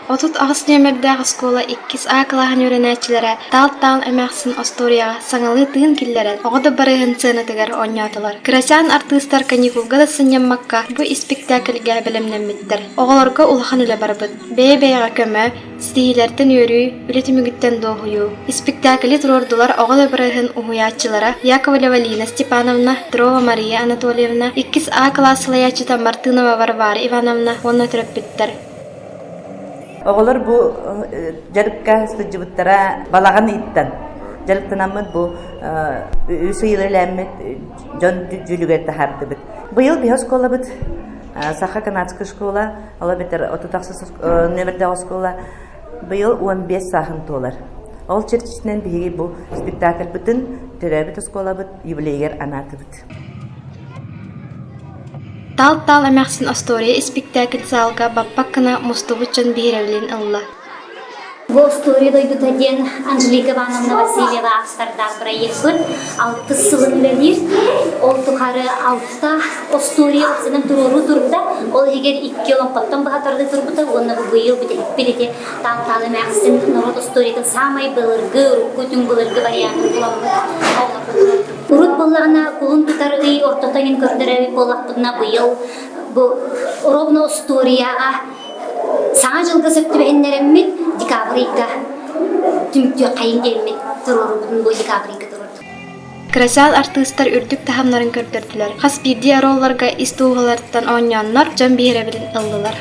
38 нүөмэрдээх оскуола иккис А кылааһын үөрэнээччилэрэ Таал-таал эмээхсин остуоруйаҕа саҥалыы тыын киллэрэн, оҕо да барыһын сыанатыгар оонньоотулар. Кырачаан артыыстар каникулга да сынньаммакка бу испиктээкилгэ бэлэмнэммиттэр. Оҕолорго улахан үлэ барбыт. Бэйэ-бэйэҕэ көмө, ситиһиилэртэн үөрүү, үлэ түмүгүттэн дуоһуйуу. Испиктээкили туруордулар оҕо да барыһын уһуйааччылара Яковлева Лина Степановна, Петрова Мария Анатольевна, иккис А кылаас салайааччыта Мартынова Варвара Ивановна уонна төрөппүттэр. Оҕолор бу дьарыкка сылдьыбыттара балаҕан ыйыттан дьарыктанаммыт бу үс ый үлэлээммит дьон дьүүлүгэр таһаардыбыт. Быйыл биһи оскуолабыт Саха канадская школа, ол эбэтэр 38 нөмердээх оскуола быйыл 15 сааһын туолар. Ол чэрчитинэн биһиги бу спектакльбытын төрөөбүт оскуолабыт юбилейыгар анаатыбыт. Таал-таал эмээхсин остуоруйа испиктээкил саалга баппат гына мустубут дьон биһирэбилин ылла. Бу остуоруйа дойдута диэн Анжелика Ивановна Васильева автордаах бырайыакпыт алтыс сылын үлэлиир. Ол тухары алта остуоруйа ыксанан туруоруу турда. Ол иһигэр икки олоҥхоттон быһа тардыы турбута уонна бу быйыл бүтэһикпит ити Таал-таал эмээхсин норуот остуоруйатын саамай былыргы, урукку түҥ былыргы вариантын буламмыт оҕолорго туруордубут. Урут буоллаҕына кулун тутар ый ортото иһин көрдөрөбүт буоллахпытына быйыл бу ровно остуоруйаҕа саҥа дьылга сөп түбэһиннэрэммит декабрь ыйга түмүктүөххэйин диэммит туруорубутун бу декабрь ыйга туруордубут. Кырачаан артыыстар үрдүк таһымнарын көрдөрдүлэр. Хас биирдии оруолларга ис дууһаларыттан оонньооннор, дьон биһирэбилин ыллылар.